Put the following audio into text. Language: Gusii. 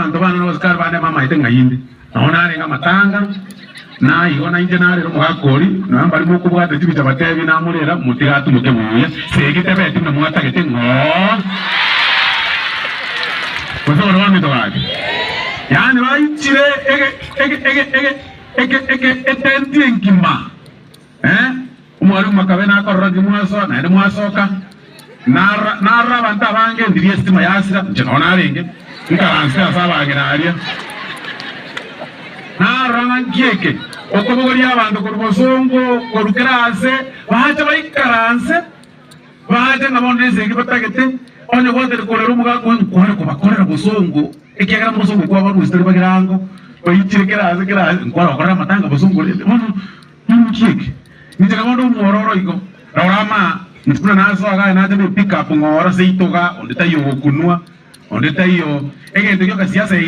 Abanto bane na abasikari bande bamaete ng'a inde nao narenge amatanga, na igo nainche narere omogaka oria, nonya mbaria mokobwata chibicha batebi namorera, motige atumoke buya, segi tebeti buna mwatagete ng'oo. Gose bono baminto gaki, yaani baichire ege ege ege ege eke eke etenti engima, eh, omwalimu Makabe nakorora nki mwasoa naende mwasoka. Narora narora abanto abange ndiria esitima yasira, inche nao narenge, nkaransete ase abang'ina aria. Narora ng'a nki eke, okobogoria abanto korwa bosongo, korwa kera aase, bache baikaranse, bache ng'a bono nesegi batagete, onye gwatari korera omogaka oyo nkware kobakorera bosongo, ekiagera mosongo kwabarusia tari bagirango, baichire kera aase kera aase, nkware gokorera amatanga bosongo rende bono. Ninki eke? Inche nabo nde omwororo igo. Rora ama, inche buna nasoa iga aye nacha ne pick up ng'ora seito iga, onde taiyo ogokunwa, onde taiyo egento gioka siasa yaito.